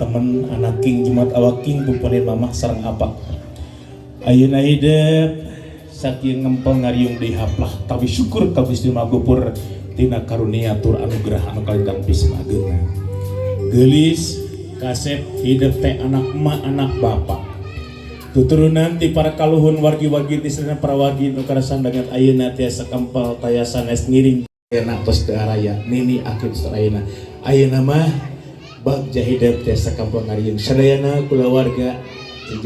Temen anak king Jumat awak king pupunin mamah sareng apa. Ayeuna hidep sakieu ngempel ngariung deui haplah tawi syukur ka Gusti Maha Gupur tina karunia tur anugerah anu kalintang pisan ageungna. Geulis kasep hidep teh anak emak anak bapak. Tuturunan ti para kaluhun wargi-wargi ti sadayana para wargi nu karasan danget ayeuna tiasa kempel taya sanes ngiring ayeuna tos teu araya nini akhir sarayana. Ayeuna mah bagja hidep tiasa kempel ngariung sadayana kulawarga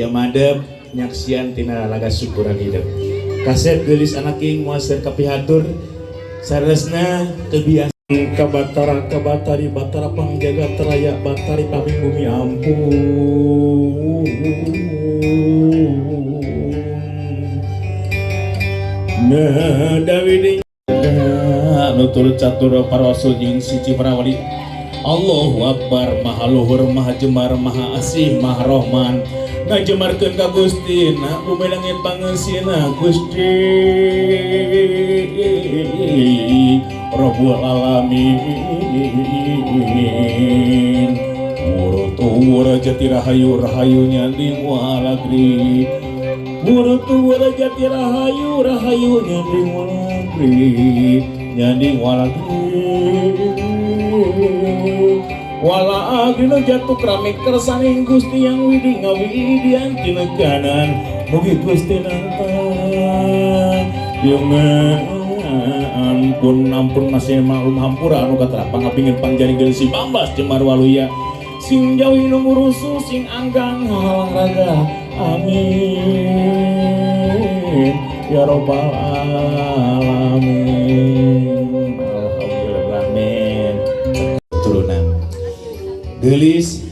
jamadep nyaksian tina lalaga syukuran hidep. Kasep geulis anak king muasir kapihatur saresna kebiasaan kabatara kabatari batara pangjaga teraya batari paming bumi ampun. Nah Dawidi nutur catur para rasul jeung siji para wali. Allahu Akbar maha luhur maha jemar maha asih maha rohman ngajemarkeun ka Gusti na bumi langit pangeusina Gusti Rabbul Alamin. Murutu jati rahayu rahayu nyanding walagri murutu jati rahayu rahayu nyanding walagri nyanding walagri wala agri nu jatuh keramik kersaning Gusti yang widi ngawidian tinekanan mugi Gusti nantang ampun ampun masih maklum hampura anu katara pangapingin pangjaring si bambas jemar waluya sing jauhi nu murusuh sing anggang halang raga amin ya robbal alamin. Alhamdulillah amin. Turunan geulis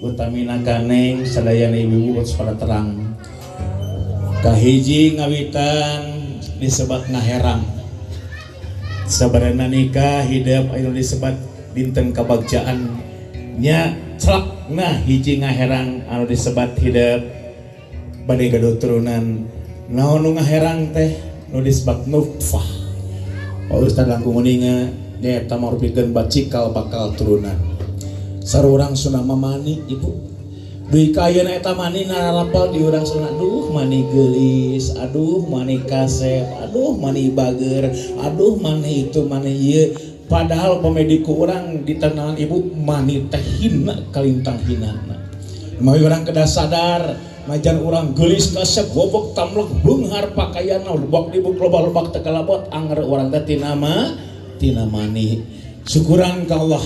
utamina kaneng sadayana ibu-ibu pada terang kahiji ngawitan disebat ngaherang sabarana nikah hidup anu disebat dinten kabagjaan nya celakna hiji ngaherang anu disebat hidup bade gaduh turunan naon nu ngaherang teh nu disebat nutfah. Pak Ustad langkung uninga nyaeta marupikeun bacikal bakal turunan sarurang sunah mamani ibu duit kayeuna eta mani nararapal di urang sunah aduh mani geulis aduh mani kasep aduh mani bager aduh mani itu mani ieu padahal pamediku urang ditenalan ibu mani teh hina kalintang hinana mawi urang kedah sadar najan urang geulis kasep gobok tamlek beunghar pakaianna lebak dibuk loba-lobak teu kalabot anger urang teh tina mani syukuran ka Allah.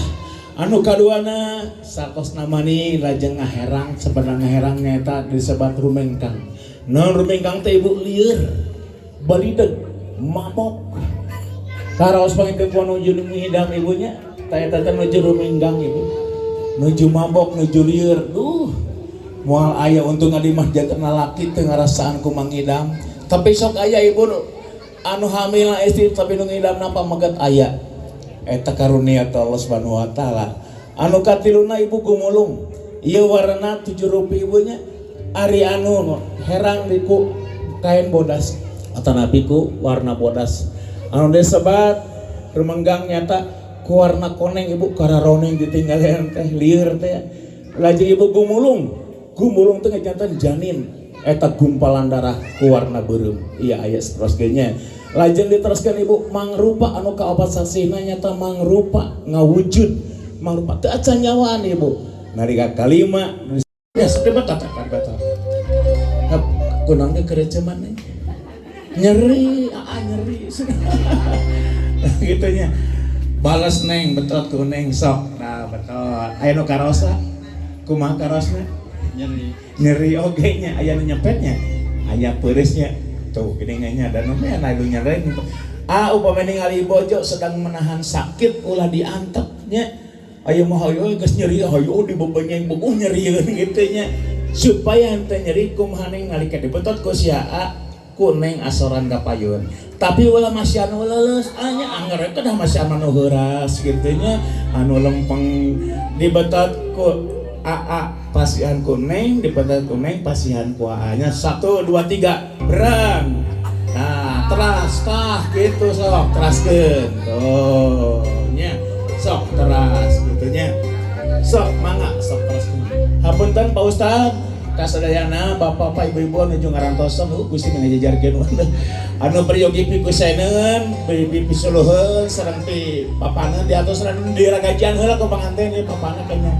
Anu kaduana satos namani lajeng ngaherang sebenarnya ngaherang nyaeta disebat rumengkang. Naon rumengkang teh ibu lieur balideg mabok karaos pangikeun ku nuju ngidam ibunya tah eta teh nuju rumengkang ibu nuju mabok nuju lieur duh moal aya untung adi mah janten lalaki teu ngarasaan ku mangidam tapi sok aya ibu anu hamil istri tapi nu ngidam napa maget aya eta karunia Allah Subhanahu wa taala. Anu katiluna ibu gumulung ieu warna 7 rupi ibunya ari anu herang diku kain bodas atanapi ku warna bodas anu disebat rumenggang nyata ku warna koneng ibu kararoneng ditinggalan teh lieur teh lajeng ibu gumulung gumulung teh jantan janin eta gumpalan darah ku warna beureum iya aya saterusnya lajeng diteruskan ibu mangrupa anu kaopat sasihna nyata mangrupa ngawujud mangrupa teu acan nyawaan ibu nalika kalima ya sepi batal batal kunaon ge kereceman nyeri aa nyeri gitunya balas neng betot ku neng sok nah betot aya nu karosa kumaha karosna nyeri nyeri oge nya aya nu nyepetnya aya peureusnya tuh gini nya dan namanya nu nyeri ah upama ningali bojo sedang menahan sakit ulah diantep nya ayo mah hayo geus nyeri hayo dibebenyeng beguh nyerieun kitu nya supaya henteu nyeri kumaha neng nalika dibetot ku si aa ku neng asoran ka payun tapi ulah masih anu leuleus anya anger eta dah masih anu heuras kitu nya anu lempeng dibetot ku aa pasihan ku neng dibetot ku neng pasihan ku aa nya 1 2 3 berang nah teras tah gitu sok teraskeun tuh nya sok teras gitu nya sok mangga sok teraskeun. Hapunten Pak Ustad, kasadayana bapak-bapak, ibu-ibu anu nuju ngarantosan, Gusti ngajajarkeun anu peryogi pikuseneun, pisuluheun sareng pi papaneun diatos sareng diragajian heula ku panganten ieu papana kayaknya.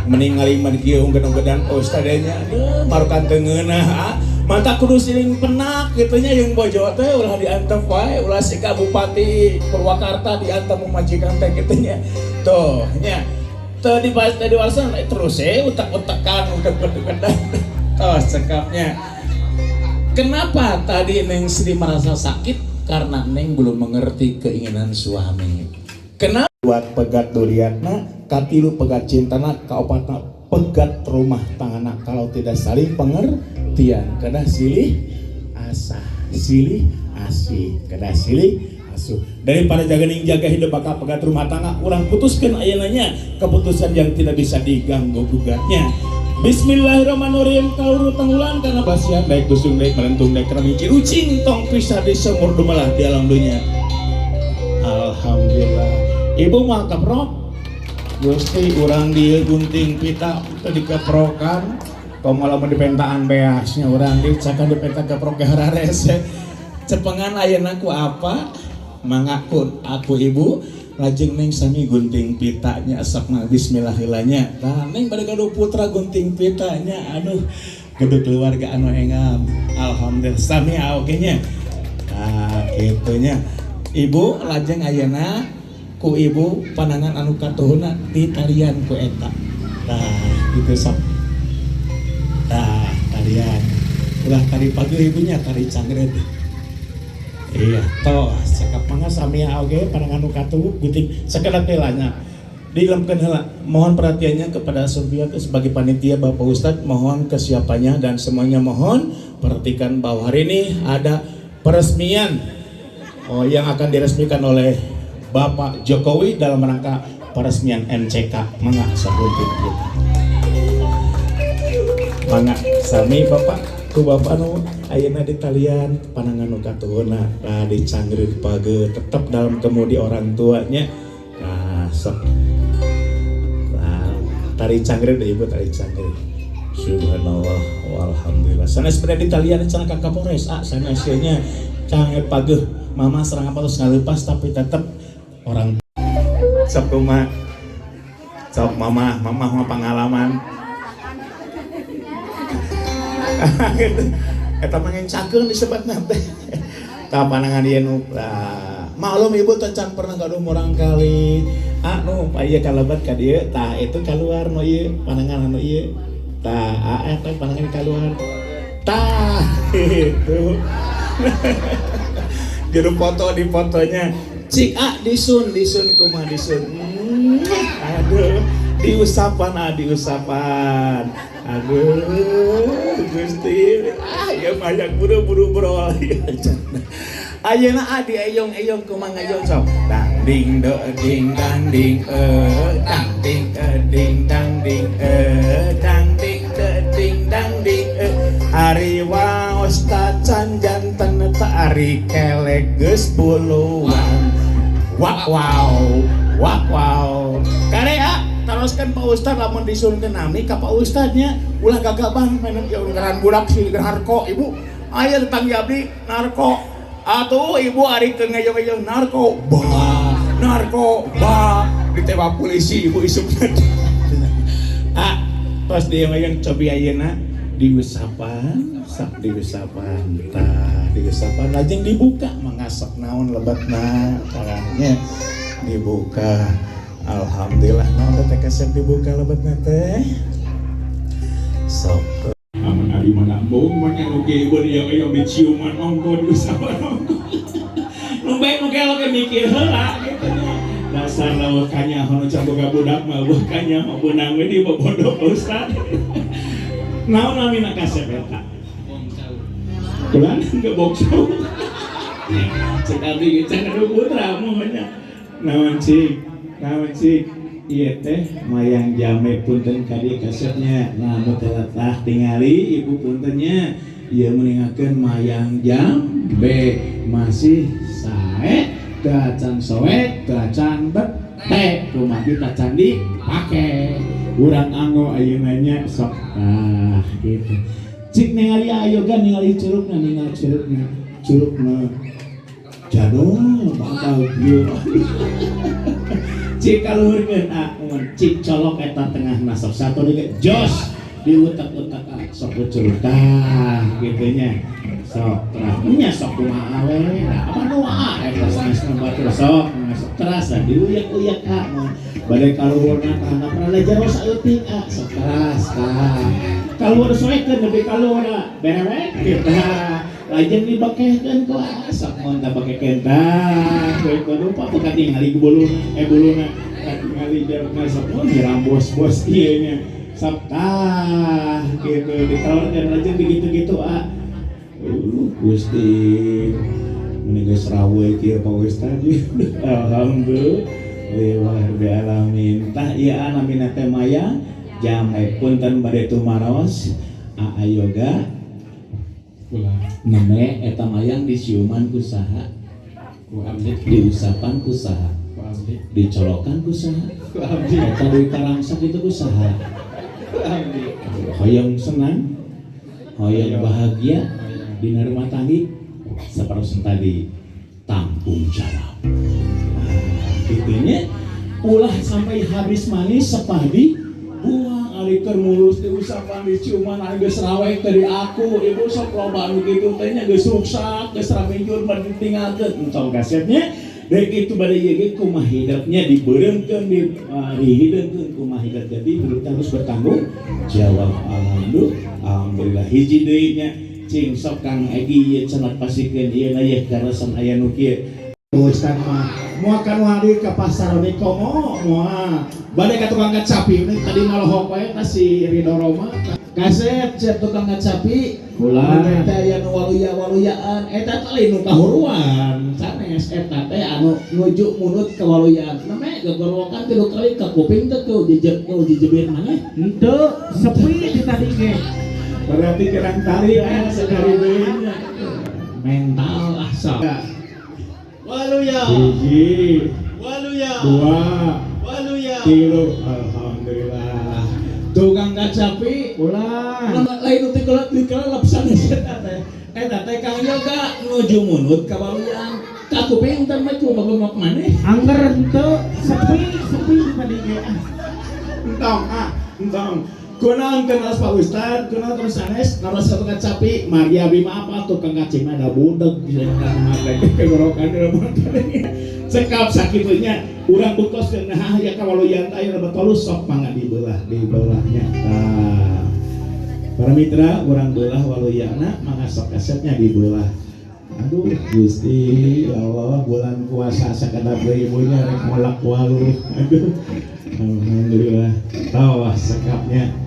Mending ngaliman kieu unggeun-unggedan Pak Ustad nya. Aduh, marukan teu ngeunah ah. Mantak kudu siling penak kitu nya jeung bojo teh, ulah diantep wae, ulah siga Bupati Purwakarta diantep pamajikan teh kitu nya. Tuh nya. Teu dibahas teu diwalesan terus utak-utakan utak-utakan. Tuh cekapnya. Kenapa tadi Neng Sri merasa sakit? Karena Neng belum mengerti keinginan suami. Kenapa? Buat pegat duriatna, katilu pegat cintana, kaopatna pegat rumah tangana kalau tidak saling pengertian. Kedah silih asah, silih asih, kedah silih asuh. Daripada jaga ning jaga hidup bakal pegat rumah tangga, urang putuskan ayeunanya keputusan yang tidak bisa diganggu gugatnya. Bismillahirrahmanirrahim, kalau tanggulan karena basian baik busung baik melentung baik keramici ucing tong pisah di semur dumalah di alam dunia. Alhamdulillah. Ibu mah keprok. Gusti urang dieu gunting pita teu dikeprokan. Komo lamun dipentaan beasnya urang dieu cakan dipenta keprok ge hararese. Cepengan ayeuna ku apa? Mangga ku aku ibu lajeng Neng sami gunting pitanya, sok mah bismillahirrahmanirrahim. Tah Neng bade gaduh putra gunting pitanya, aduh gaduh keluarga anu engam. Alhamdulillah sami oge nya. Tah kitu nya. Ibu lajeng ayeuna ku ibu panangan anu katuhuna ditalian ku eta. Tah gitu sok. Tah talian. Ulah tali pagi ibunya tali cangret. Iya, toh cakap mangga sami oge panangan nu katuhu gunting sakedap heula. Dilemkeun heula. Mohon perhatiannya kepada Sofia sebagai panitia, Bapak Ustadz, mohon kesiapannya dan semuanya mohon perhatikan bahwa hari ini ada peresmian, oh, yang akan diresmikan oleh Bapak Jokowi dalam rangka peresmian MCK. Mangga sagunting kita. Mangga sami Bapak ku Bapak nu ayeuna ditalian panangan nu katuhuna, nah dicangreut page tetap dalam kemudi orang tuanya. Nah sok, nah, tari cangreut ibu, tari cangreut. Subhanallah walhamdulillah, sanes bade ditalian cenah ka Kapolres ah, sanes nya cangreut pageuh mama serang apa terus ngalepas tapi tetap orang sok kumaha sok mama, mama mah pengalaman gitu. Eta mah ngencakeun disebutna teh. Tah panangan ieu nu lah. Maklum ibu teh can pernah gaduh murang kali. Ah nu ieu kalebat ka dieu, tah itu keluar nu ieu panangan anu ieu. Tah ah eta panangan keluar. Tah itu. Juru foto di fotonya. Cik ah disun disun kumaha disun. Aduh, diusapan ah diusapan. Aduh, Gusti. Ah, ya banyak buru-buru bro. Ayeuna ah dieyong-eyong kumaha ngeyong sok. Dang ding de ding dang ding dang ding ding dang ding dang ding de ding dang ding. Ari waos tacan janten ta ari kelek geus buluan. Wak wow, wak wow. Kare ah teruskan Pak Ustad lamun disunkeun nami ka Pak Ustadnya ulah gagabah mainan ieu ngaran budak si narko ibu aya tetangga abdi narko atuh ibu ari keur ngeyong-ngeyong narko ba narko ba ditembak polisi ibu isukna. Ah tos dia yang cobi ayeuna diusapan sak diusapan, tah diusapan lajeng dibuka mangasok naon lebetna caranya dibuka. Alhamdulillah naon teh kasep dibuka lebetna teh sok. Amun ari mana embung mah nya nu kieu ieu yang diciuman ongko diusapan ongko nu bae nu gelo ge mikir heula gitu nya. Dasar lawa kanya hono can boga budak mah eueuh kanya mah beunang we di bobodo Pak Ustad. Naon namina kasep eta? Kulan ke bokso. Cek abdi ge can anu putra mohonnya. Naon cik? Naon cik? Ieu teh mayang jambe punten ka dieu kasepnya. Nah nu teh tah tingali ibu puntennya. Ieu meningakeun mayang jambe masih sae teu acan soek teu acan bete kumaha tacan dipake. Urang anggo ayeuna nya, sok. Ah, gitu. Cik ningali ayo gan ningali curugna, ningali curugna. Curugna jadul bakal kieu. Cik kaluhurkeun, ah, mun cik colok eta tengahna, sok satu deui jos diutak-utak, ah, sok curug, tah kitu nya. Sok teras nya, sok kumaha we. Nah, apa nu, ah, eta sanesna batur, sok sok teras lah diuyak-uyak, ah, mun bade kaluhurna ka handap rada jero saeutik, ah, sok teras, tah. Kaluhur soekeun nepi kaluhur berewek kitu. Lajeng dibekehkeun ku, ah, sok mun tah bekekeun, tah kudu lupa buka tingali ku buluna, eh, buluna katingali jerona, sok mun rambos-bos ieu nya. Sok tah kitu ditawarkeun, lajeng begitu-gitu, ah. Gusti, meni geus rawuh kieu, Pak Ustad. Alhamdulillah rabbil alamin. Tah, ieu namina teh Maya jam, eh, punten bade tumaros, Aa Yoga. Ulah. Nembe eta mayang disiuman ku saha? Ku abdi. Diusapan ku saha? Ku abdi. Dicolokan ku saha? Ku abdi. Eta duit karangsak itu ku saha? Ku abdi. Hoyong senang, hoyong bahagia Hoyong. dina rumah tangga seperti tadi, tanggung jawab. Nah, gitunya ulah sampai habis manis sepah dibuang. Ari keur mulus diusapan, diciuman, ari geus raweh teh aku ibu, sok loba nu kitu teh nya, geus ruksak, geus ramijur mah ditinggalkeun. Entong kasepnya dek itu bade ieu ge kumaha hidupnya dibeureungkeun, di dihideungkeun kumaha hidup. Jadi hidup harus bertanggung jawab. Alhamdulillah, alhamdulillah. Hiji deui nya, cing sok Kang Egi ieu cenah pasikeun ieu na yeuh karasan aya nu kieu. Ustad mah moal kan hadir ke pasar ni komo moal bade ka tukang kacapi ini tadi malohok wae ka si Ridho Roma. Kasep cep tukang kacapi. Ulah. Teh aya nu waluya waluyaan eta teh lain nu kahuruan sanes, eta teh anu nuju munut ka waluyaan. Namanya gogorowokan tilu kali ka kuping teh tuh jejeb tuh jejebir maneh. Henteu, sepi di tadi ge. Berarti kerang tarik ya sekali deui nya. Mental asa. Waluya. Hiji, Waluya. dua, Waluya. tilu. Alhamdulillah. Tukang kacapi. Ulah. Lain nu teh dikelelep sanes eta teh. Eta teh Kang Yoga nuju munut ka waluyaan. Ka kuping teh mah ku bagongok maneh. Angger henteu, sepi sepi di tadi ge, ah. Entong, ah, entong. Kunaon teu naros Pak Ustad, kunaon terus sanes naros ka tukang kacapi, Maria Bima apa tukang kacapi ada budeg bisa mata kegorokan di rumah. Cekap sakitunya urang bukoskeun, nah ya ka waluyaan teh aya tolus, sok mangga dibelah dibelahnya. Tah. Para mitra, urang belah waluyana, mangga sok kasetnya dibelah. Aduh Gusti ya Allah, bulan puasa sakadap deui ibunya rek molak walu. Aduh. Alhamdulillah. Tawa sekapnya.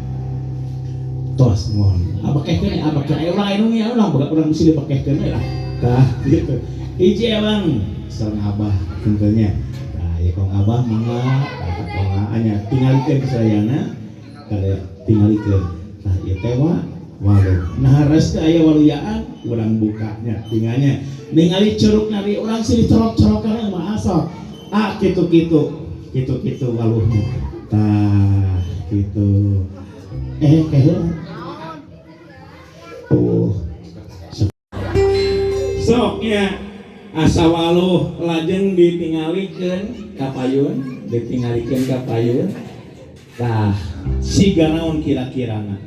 Tos mohon. Abakehkeun, abakeh aya urang anu nya urang boga urang mesti dibakehkeun we lah. Tah gitu. Hiji emang sareng abah tentunya. Tah ieu kong abah mangga, tah kong anya tingalikeun kesadayana, kade tingalikeun. Tah ieu teh wa walu. Nah res teh aya waluyaan urang bukanya tinggalnya. Ningali curug nari urang sini colok-colokan mah asal. Ah kitu-kitu. Kitu-kitu waluhna. Tah kitu. Eh keheula. Tuh. Sok nya asa waluh lajeng ditingalikeun ka payun, ditingalikeun ka payun. Tah, siga naon kira-kirana?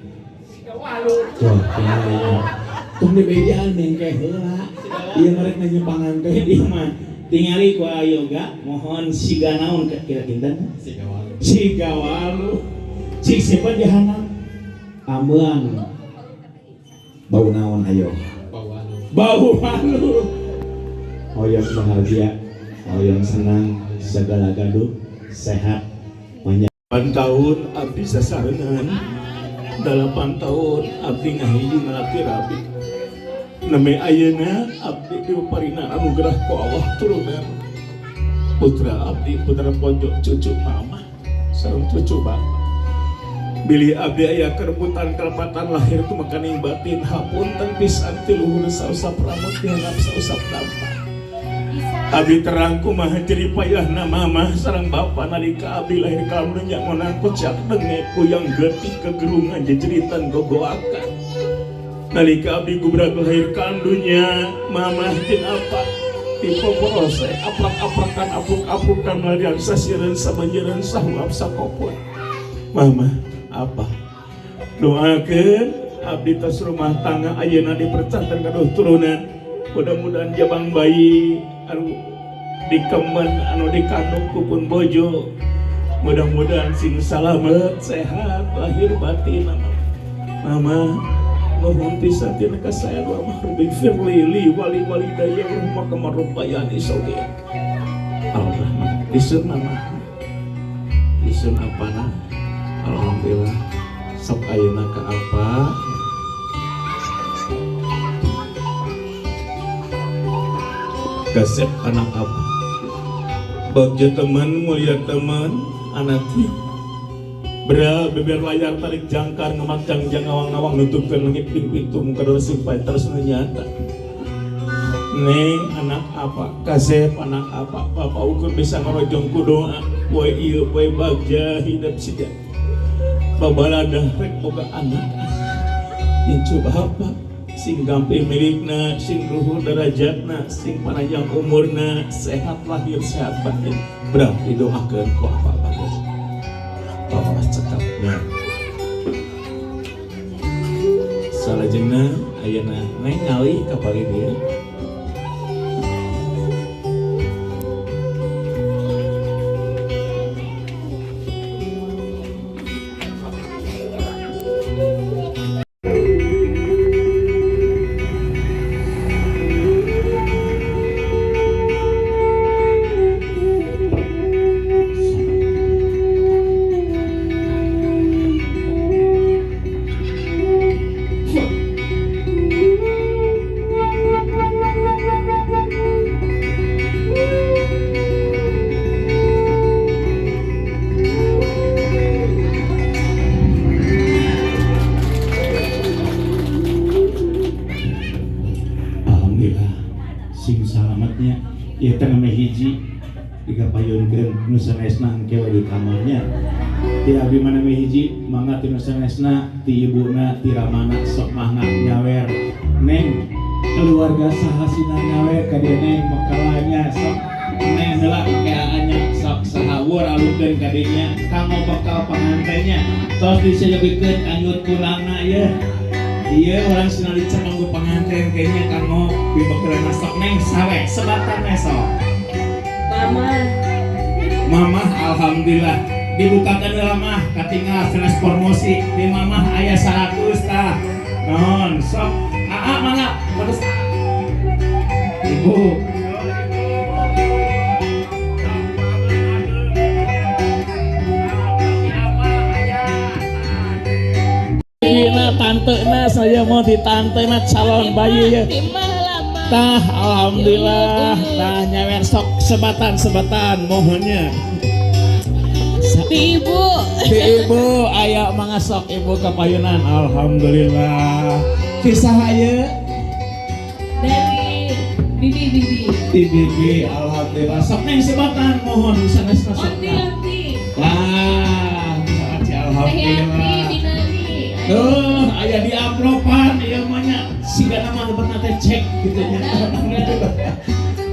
Tuh, tingali. Tong dibejaan mengke heula. Ieu merek nyepangan teh ieu mah. Tingali ku ayoga, mohon siga naon kira-kira? Siga walu. Siga walu. Cik siapa jahanam? Ambeang. Bau naon ayo? Bau walu. Bau walu. Hoyong bahagia, hoyong senang, segala gaduh, sehat, panjang. 8 tahun abdi sasarengan, 8 tahun abdi ngahiji ngalaki rabi. Nami ayeuna abdi dipaparina anugerah ku Allah turunan putra abdi, putra pojok, cucu mama sareng cucu bapak. Bilih abdi aya kerebutan kelepatan lahir tu makaning batin, hapunten pisan ti luhur sausap rambut dianggap sausap dampak. Abdi terang kumaha jerih payahna mamah sareng bapa nalika abdi lahir ka dunya ngonang kocak denge kuyang getih kegerungan jejeritan gogoakan. Nalika abdi gubrak lahir ka dunya mamah jeung apa tipe porose aprak-aprakan apruk-aprukan larian sasireun sabanjireun sahuap sakopon. Mama apa doakeun abdi tos rumah tangga ayeuna dipercanten gaduh turunan, mudah-mudahan jabang bayi anu dikemen anu dikandung ku pun bojo mudah-mudahan sing salamet sehat lahir batin. Mama, nuhun pisan tina kasayang. Mama, rabbi firli li wali walidayya warhamhuma kama rabbayani shaghira. Allah disun mama, disun apana. Alhamdulillah, sok ayeuna ka apa kasep anak apa bagja teman mulia teman anak bra beber layar tarik jangkar ngemak jangjang ngawang-ngawang nutupkeun langit ping pintu muka simpai terus nu nyata. Neng anak apa kasep anak apa, bapak ukur bisa ngarojong ku doa poe ieu poe bagja hidup sija babaladah rek boga anak incu bapak sing gampil milikna, sing luhur derajatna, sing panjang umurna, sehat lahir sehat batin. Bra didoakeun ku apa bagus bapak cekapnya. Salajengna ayeuna neng ngali ka palih dieu. Alhamdulillah sing salamatnya ieu teh namanya hiji digapayunkeun nu sanesna engke we di kamarnya ti abdi mah namanya hiji mangga ti nu sanesna ti ibuna ti ramana sok mangga nyawer. Neng, keluarga saha sina nyawer ka dieu neng bekalanya sok neng heula keaannya sok sahawur alungkeun ka dinya kanggo bekal pangantennya tos disayogikeun kanjut kulangna ye. Iya orang sina dicekong ku pengantin kayaknya kanggo pibekeleuna sok neng sawe sebatan sok. Mama. Mamah alhamdulillah dibukakan heula mah katinggal sanes promosi di mamah aya 100 tah non sok aa mangga terus ibu. Ini tante na saya mau di tante na calon bayi ya. Tah alhamdulillah tah nyawer sok sebatan sebatan mohonnya. Ibu. Ibu aya mangga sok ibu kapayunan alhamdulillah. Kisah aya dari bibi bibi. Di bibi alhamdulillah sok neng sebatan mohon sanes sok. Onti onti. Wah, alhamdulillah. Tuh, aya di amploppan ieu mah nya siga nama lebetna teh cek gitu nya.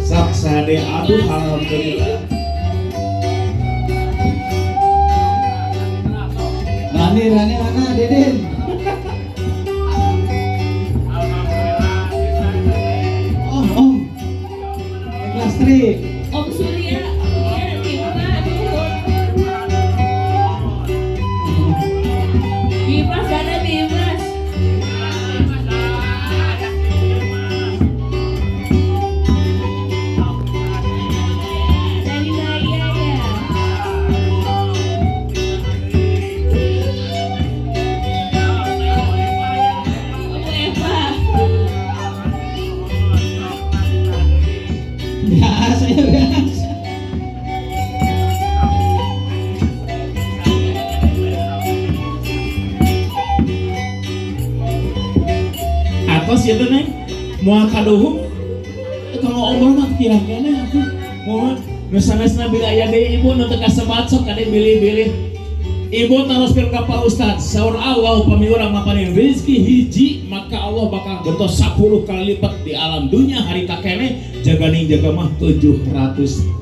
Sok sade aduh alhamdulillah. Rani, Rani mana Deden? Om, om. Ikhlas Tri. Om Surya, iya Bima, nuhun. Dimas mana Dimas? Dari Naya ya. Om Eva. Ya, saya biasa. Atos ieu teh neng moal kaduhung. Kalau umur mah kirang keneh atuh. Mohon nu sanesna bilih aya deui ibu nu teu kasebat, sok kade bilih-bilih. Ibu teruskeun ka Pak Ustad, saur Allah upami urang maparin rezeki hiji, maka Allah bakal gentos 10 kali lipat di alam dunia harita keneh, jaganing jaga mah 700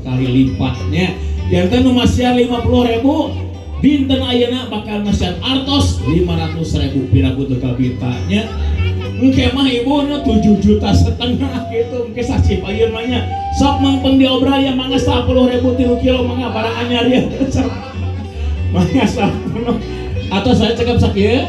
kali lipatnya. Janten nu masihan 50.000 dinten ayeuna bakal masihan artos 500.000, piraku teu kabitanya. Engke mah ibu nu 7,5 juta gitu, engke sasih payun mah nya. Sok mangpeng diobral ya, mangga 10.000 3 kilo, mangga barang anyar ya. Sok. Mangga 10. Atau saya cekap sakieu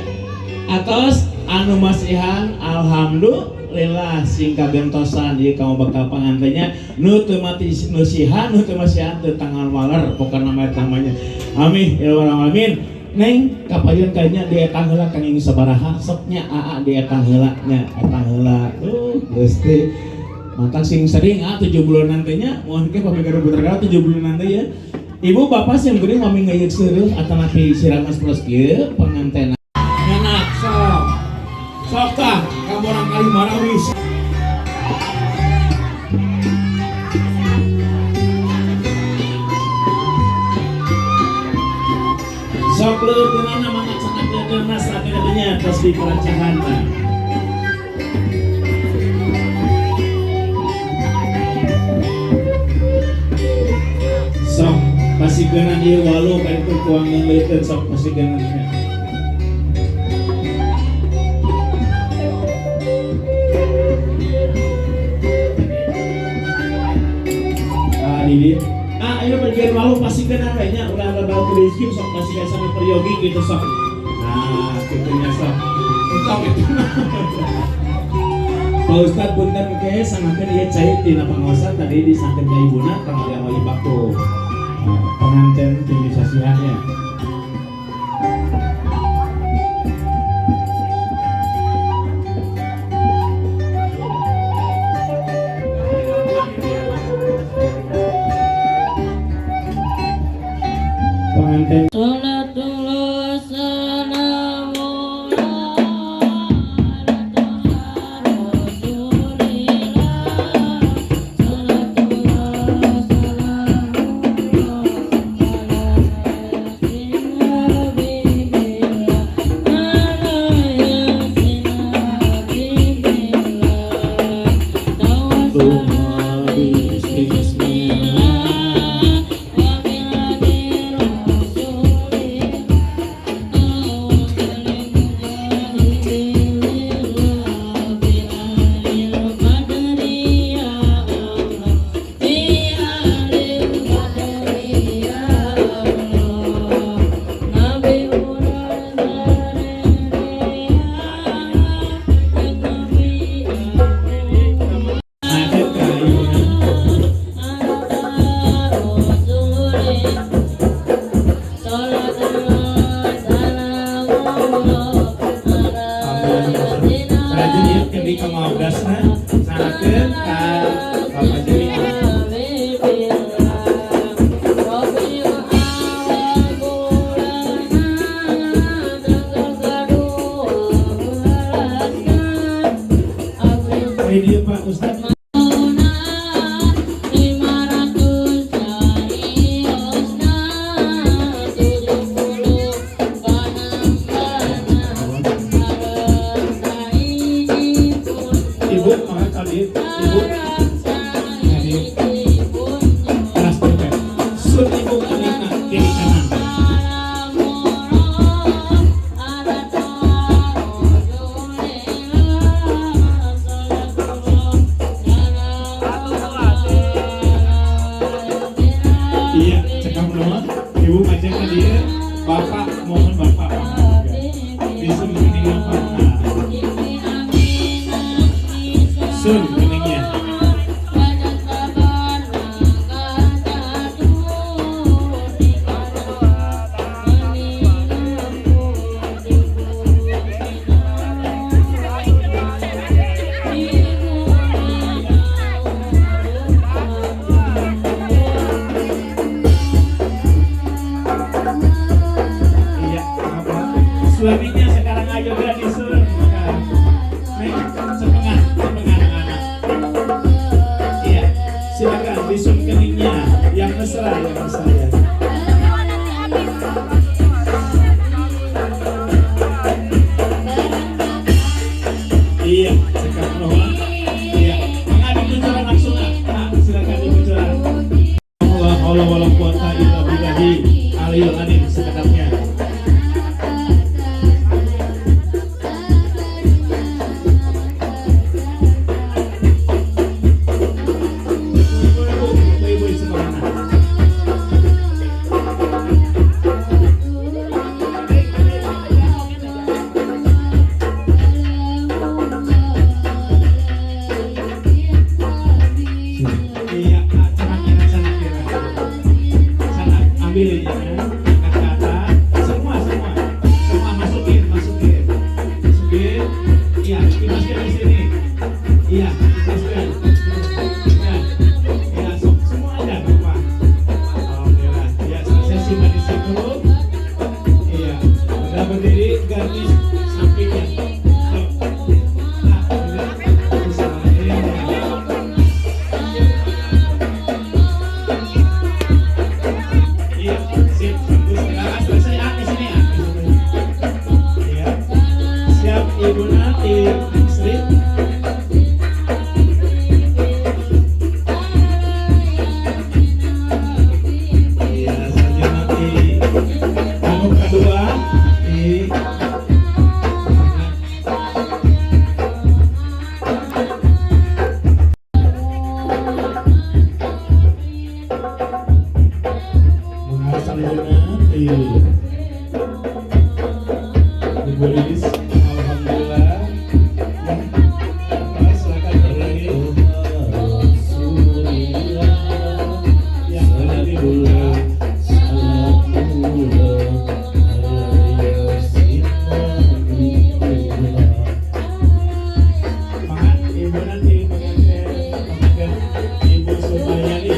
atos anu masihan, alhamdulillah sing kagentosan ieu kamu bakal pangantennya. Nu teu mati nu sihan, nu teu masihan teu tangan waler pokona mah eta mah nya. Amin ya rabbal alamin. Neng kapayun kayaknya dietang heula kanging sabaraha sok nya aa, dietang heula nya, etang heula. Gusti mantap sing sering ah 7 bulan nantinya, mohon ke pami gaduh putra 7 bulan nanti ya. Ibu bapak sing geuning mami ngeuyeuk seureuh atanapi siramas plus kieu pengantenan. Enak sok. Sok tah kamu orang kali marawis. Sok leuteunana mangga cakap leuteunana saatnya tos di perancahan tah. Sok pasikeunana ieu walu ka ditu tuangan leuteun, sok pasikeunana nya. Ah, ini ah ayo bagian walu pasikeunana we nya, ulah loba rezeki, sok pasikeun sampe peryogi gitu sok. Nah, kitu nya sok. Entong itu mah. Pak Ustad punten ke sangakeun ieu cai tina pangaosan tadi disangkeun ka ibuna kanggo dianggo bakto. Nah, pengantin tinggi sasihannya. Pengantin Salatullah salamullah ala Rasulillah. Salatullah salamullah ala Yasin Habibillah, ala Yasin Habibillah. Tawassalna bismillah wa biladi Rasulillah. Ada ka ibuna. Salajeng ieu kendi kangawgasna sanakeun ka Bapak Jemi. Ini dia Pak Ustad. Ibu mangga kali ibu. Jadi keras dompet. Sun ibu keningna kiri kanan. Iya, cekap nama. Ibu macam ke dia, bapak mohon bapak mangga juga. Bisa keningna Pak. Nah. Sun keningnya. Iya, apa? Suaminya sekarang aja berani sun. Maka, nih, setengah, setengah anak. Ekstra yang saya. Iya, cekap nuhun. Iya, mangga dikucuran langsung ah. Ah, silakan dikucuran. La haula wala quwata illa billahi aliyul azim sekedapnya. Ibu, ibu, ibu sebelah mana? Iya, ah, sanak ya, sanak ya. Sanak, ambil ya, angkat ke atas. Semua, semua, semua masukin, masukin, masukin. Iya, dimasukin di sini. Iya, dimasukin. Ya, ya, semua aja, Bapak. Alhamdulillah. Ya, saya simpan di situ. Iya, udah berdiri, ganti sampingnya. Sok. Nah, udah. Bismillahirrahmanirrahim. Iya, sip, bagus. Nah, selesai ah di sini ah. Di sini. Iya. Siap Ibu nanti Sri. Iya, selanjutnya nanti anu kedua di. Mengarah selanjutnya di Ibu Lilis, alhamdulillah. Ya, Bapak silakan berdiri. Ya, ada dibuka. Maka Ibu nanti pengantin, pengantin Ibu Sumayani.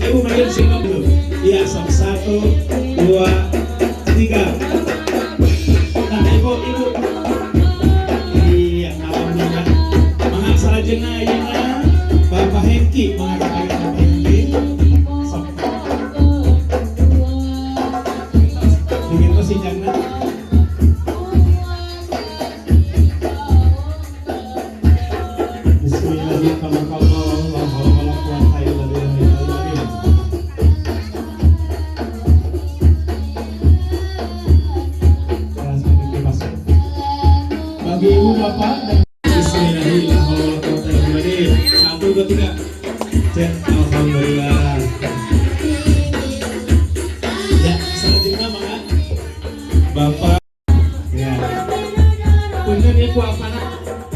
Ibu main sini dulu. Iya, sok satu, dua, tiga. Nah, ibu, ibu. Iya, alhamdulillah. Mangga salajengna ayeuna Bapak Hengki, mangga Bapak Hengki. Sok. Dingin tuh sinjangna. Bismillahirrahmanirrahim. La haula wala quwata illa billah. Langsung dibebaskan. Bagi ibu bapak dan Bismillahirrahmanirrahim. Satu, dua, tiga. Cek, alhamdulillah. Ya, selanjutnya mangga Bapak. Ya. Punten ieu ku apana?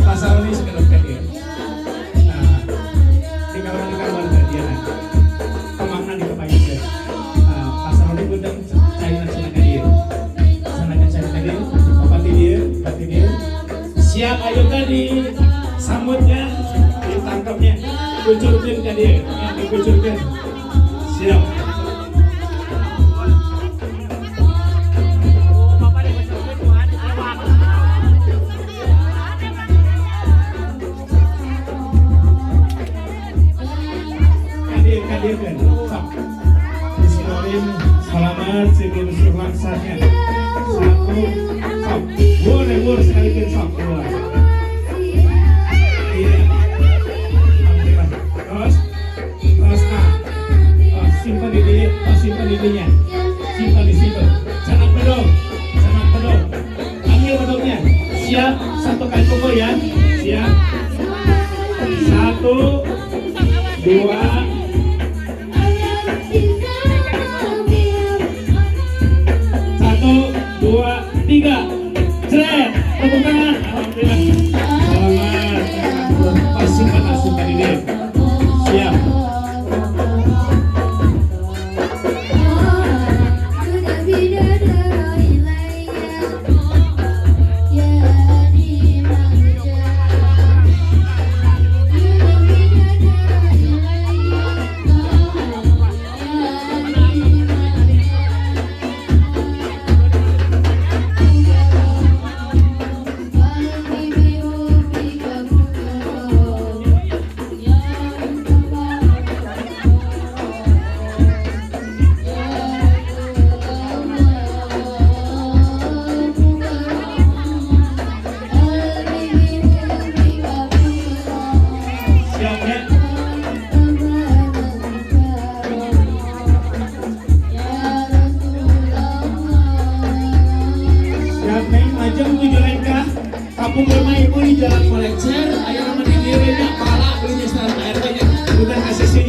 Pasaroni sekedap ka dieu. Nah, di kamar ka dieu. Kemangna di kepayun. Nah, pasaroni punten caina cenah ka dieu. Sana ka caina ka dieu. Bapak ti dieu, Bapak ti dieu. Siap ayo ka di sambutnya, ditangkapnya. Kucurkeun ka dieu, ya, dikucurkeun. Siap. Kadir, kadir kan. Sok. Bismillahirrahmanirrahim. Selamat sebelum laksana. Satu, sok. Boleh, boleh sekali kan sok. Boleh. Iya. Alhamdulillah. Terus, terus ah. Oh, simpan di dia, oh, simpan di dinya. Simpan di situ. Sanak bedog, sanak bedog. Ambil bedognya. Siap, satu kali pukul ya. Siap. Satu, dua, satu, dua, tiga. Jret, tepuk tangan. Alhamdulillah. Selamat. Oh, simpan, ah, simpan di dia. Siap.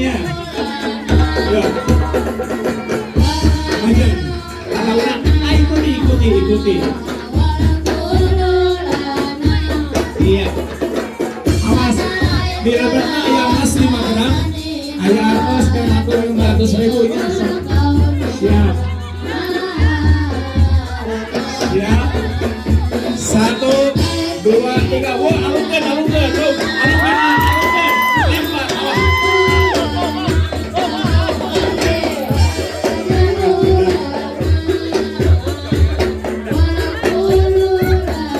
Nya. Yo. Maju. Alauna, ah, ikuti, ikuti, ikuti. Iya. Awas, di lebetna aya emas 5 gram, aya artos kan aku 500 ribu ini. Siap. Siap. Satu, dua, tiga. Wah, alungkeun, alungkeun, tuh, alungkeun, alungkeun. Lempar, awas.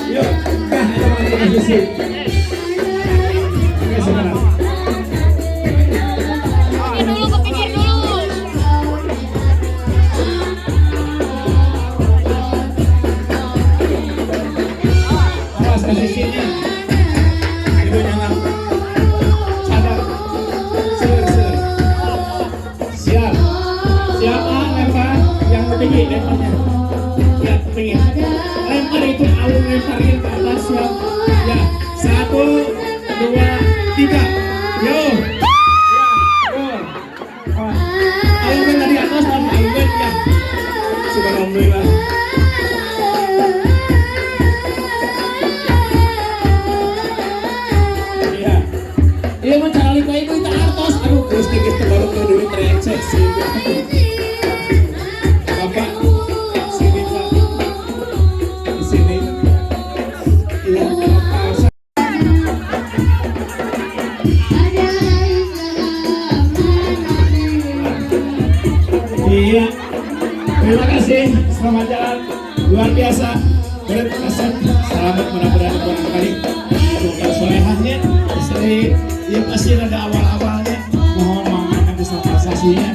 Yuk, kah, ayo maju ke sisi. Oke, sekarang. Pikir dulu, kepikir dulu. Awas ke sisinya. Ibu jangan sadar. Seur, seur. Siap. Siapa lempar yang tinggi lemparnya? Ya, tinggi. Lempar itu alun, lemparin ke atas, siap. Ya, satu, dua, tiga. Yo. Ya, yo. Awas. Alungkeun dari atas, alungkeun ya. Subhanallah. Iya. Iya mah cara lima ibu itu artos. Aduh, gusti geus teu baru ke duit receh sih. Bapak, sini Pak. Di sini. Iya, Bapak. Iya. Terima kasih. Selamat jalan. Luar biasa. Berkesan. Selamat, mudah-mudahan kali. Semoga solehahnya istri ya pasti ada awal-awalnya. Mohon maaf nanti saksinya.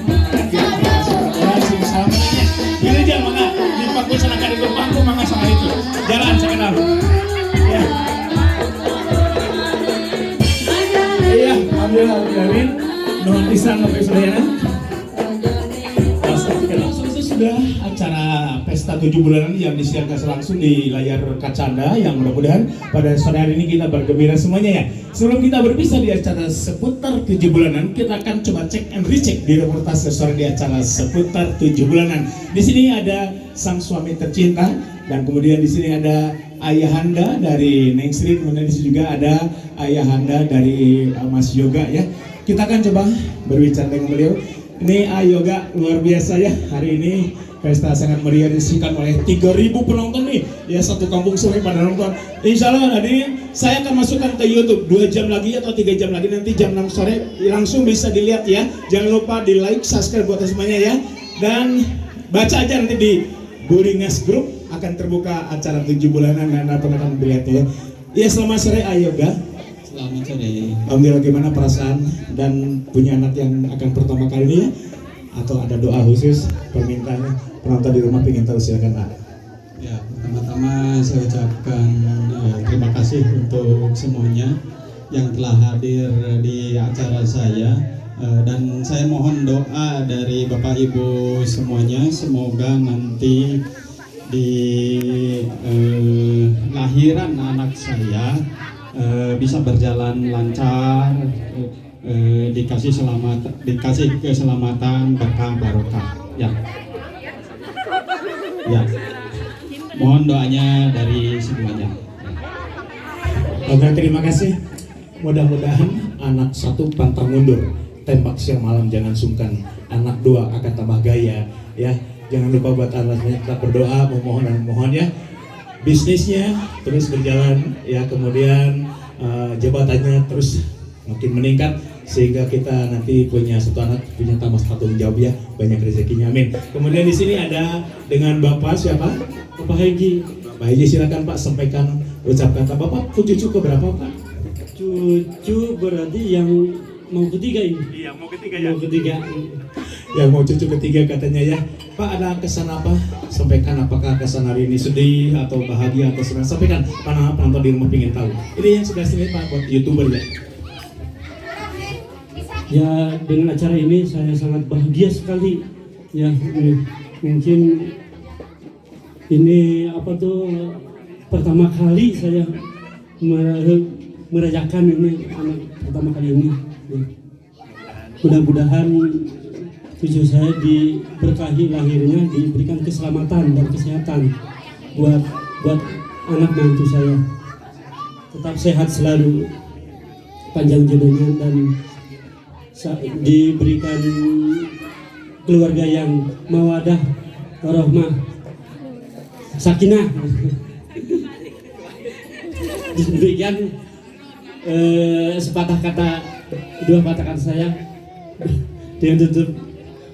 Selamatnya. Ini jangan mangga di pangku sana di pangku mangga sama itu. Jalan sekedar. Ya. Iya, alhamdulillah, alhamdulillah. Nuhun pisan Bapak Sadayana. Langsung sudah acara pesta 7 bulanan yang disiarkan langsung di layar kaca Anda yang mudah-mudahan pada sore hari ini kita bergembira semuanya ya. Sebelum kita berpisah di acara seputar 7 bulanan, kita akan coba cek and recheck di reportase sore di acara seputar 7 bulanan. Di sini ada sang suami tercinta dan kemudian di sini ada ayahanda dari Neng Sri, kemudian di sini juga ada ayahanda dari Mas Yoga ya. Kita akan coba berbicara dengan beliau. Ini Ayoga luar biasa ya, hari ini pesta sangat meriah disaksikan oleh 3000 penonton nih ya, satu kampung sungai pada nonton. Insya Allah nanti saya akan masukkan ke YouTube 2 jam lagi atau 3 jam lagi, nanti jam 6 sore langsung bisa dilihat ya. Jangan lupa di like, subscribe buat semuanya ya, dan baca aja nanti di Buringas Group akan terbuka acara 7 bulanan dan Anda akan melihatnya ya. Ya, selamat sore, Ayoga. Selamat sore. Alhamdulillah, gimana perasaan dan punya anak yang akan pertama kali ini ya? Atau ada doa khusus permintaannya? Penonton di rumah ingin tahu, silakan Pak. Ya, pertama-tama saya ucapkan terima kasih untuk semuanya yang telah hadir di acara saya. Dan saya mohon doa dari Bapak Ibu semuanya, semoga nanti di lahiran anak saya bisa berjalan lancar, dikasih selamat, dikasih keselamatan, berkah barokah. Ya. Ya. Mohon doanya dari semuanya. Oke, terima kasih. Mudah-mudahan anak satu pantang mundur, tembak siang malam jangan sungkan. Anak dua akan tambah gaya, ya. Jangan lupa buat anaknya tetap berdoa, memohon dan memohon ya. Bisnisnya terus berjalan, ya. Kemudian jabatannya terus makin meningkat sehingga kita nanti punya satu anak punya tambah tanggung jawab ya, banyak rezekinya, amin. Kemudian di sini ada dengan bapak siapa? Bapak Hegi. Bapak Hegi, silakan Pak, sampaikan ucap kata. Bapak cucu ke berapa, Pak? Cucu berarti yang mau ketiga ini. Iya, mau ketiga. Mau ketiga. Yang mau cucu ketiga katanya ya. Pak, ada kesan apa? Sampaikan, apakah kesan hari ini sedih atau bahagia atau senang? Sampaikan, para penonton di rumah ingin tahu. Ini yang sudah sini Pak buat YouTuber ya. Ya, dengan acara ini saya sangat bahagia sekali. Ya, mungkin ini apa tuh, pertama kali saya merayakan ini anak pertama kali ini. Ya. Mudah-mudahan cucu saya diberkahi lahirnya, diberikan keselamatan dan kesehatan buat buat anak mantu saya. Tetap sehat selalu, panjang jodohnya, dan diberikan keluarga yang mawadah warahmah sakinah. Demikian sepatah kata, dua patah kata saya dengan tutup.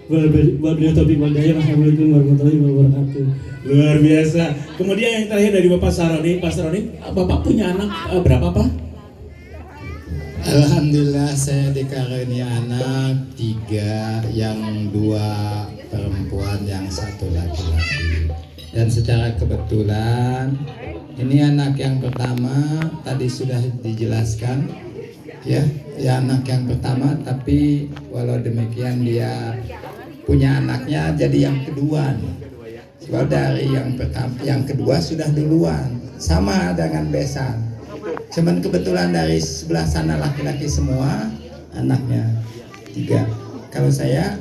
Wabillahi taufiq wal hidayah. Wassalamualaikum warahmatullahi wabarakatuh. Luar biasa. Kemudian yang terakhir dari Bapak Saroni. Pak Saroni, Bapak punya anak berapa, Pak? Alhamdulillah, saya dikarunia anak tiga, yang dua perempuan, yang satu laki-laki. Dan secara kebetulan ini anak yang pertama tadi sudah dijelaskan ya, ya anak yang pertama, tapi walau demikian dia punya anaknya jadi yang kedua nih. Sebab dari yang pertama, yang kedua sudah duluan, sama dengan besan. Cuman kebetulan dari sebelah sana laki-laki semua, anaknya tiga. Kalau saya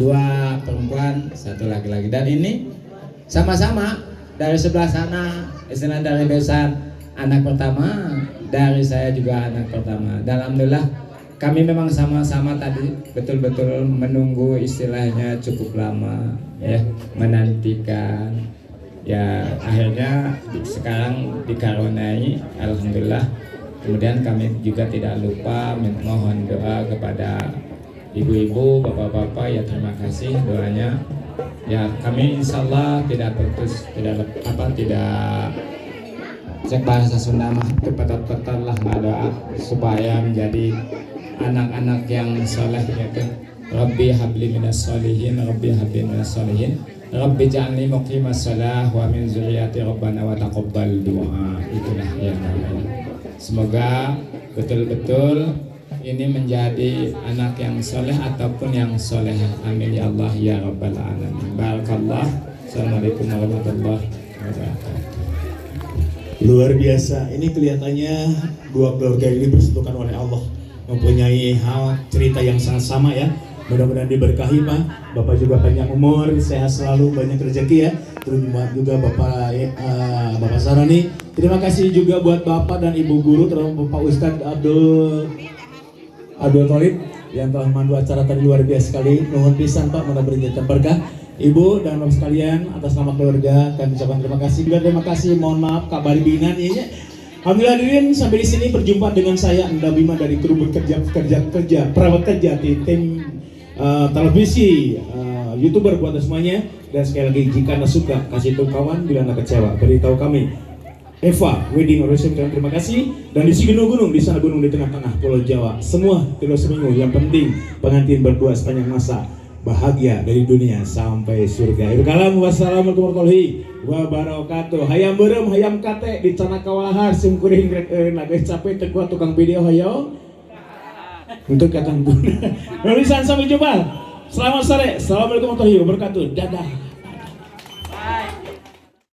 dua perempuan, satu laki-laki. Dan ini sama-sama dari sebelah sana, istilah dari besan anak pertama, dari saya juga anak pertama. Dan alhamdulillah kami memang sama-sama tadi betul-betul menunggu, istilahnya cukup lama ya, menantikan ya, akhirnya sekarang dikaruniai, alhamdulillah. Kemudian kami juga tidak lupa mohon doa kepada ibu-ibu, bapak-bapak ya. Terima kasih doanya ya. Kami insya Allah tidak putus, tidak apa, tidak, cek bahasa Sunda mah tepat-tepat lah, doa supaya menjadi anak-anak yang soleh ya kan. Rabbi habli minas solihin, Rabbi habli minas solihin, Rabbi ja'alni muqimas shalah wa min zurriyati rabbana wa taqabbal du'a. Itulah yang namanya, semoga betul-betul ini menjadi anak yang soleh ataupun yang soleh. Amin ya Allah ya rabbal alamin. Barakallah. Assalamualaikum warahmatullahi wabarakatuh. Luar biasa. Ini kelihatannya dua keluarga ini bersatukan oleh Allah. Mempunyai hal cerita yang sangat sama ya. Mudah-mudahan diberkahi, Pak. Bapak juga panjang umur, sehat selalu, banyak rezeki ya. Terus juga Bapak Bapak Saroni. Terima kasih juga buat Bapak dan Ibu guru, terutama Bapak Ustadz Abdul Abdul Tolib yang telah memandu acara tadi, luar biasa sekali. Nuhun pisan, Pak, mudah-mudahan berkah. Ibu dan Bapak sekalian, atas nama keluarga kami ucapkan terima kasih juga, terima kasih, mohon maaf Kak Binan ya. Alhamdulillah hadirin, sampai di sini perjumpaan dengan saya Anda Bima dari kru bekerja kerja kerja perawat kerja di tim televisi youtuber buat semuanya. Dan sekali lagi, jika Anda suka, kasih tahu kawan, bila Anda kecewa, beritahu kami. Eva Wedding Reception, terima kasih. Dan di sini gunung-gunung, di sana gunung di tengah-tengah Pulau Jawa, semua tidak seminggu, yang penting pengantin berdua sepanjang masa bahagia dari dunia sampai surga. Akhir kalam, wassalamualaikum warahmatullahi wabarakatuh. Hayam beureum, hayam kate di canaka walahar sim kuring rek eureun capek teu kuat tukang video hayo. Untuk kata guna. Sampai jumpa. Selamat sore. Assalamualaikum warahmatullahi wabarakatuh. Dadah.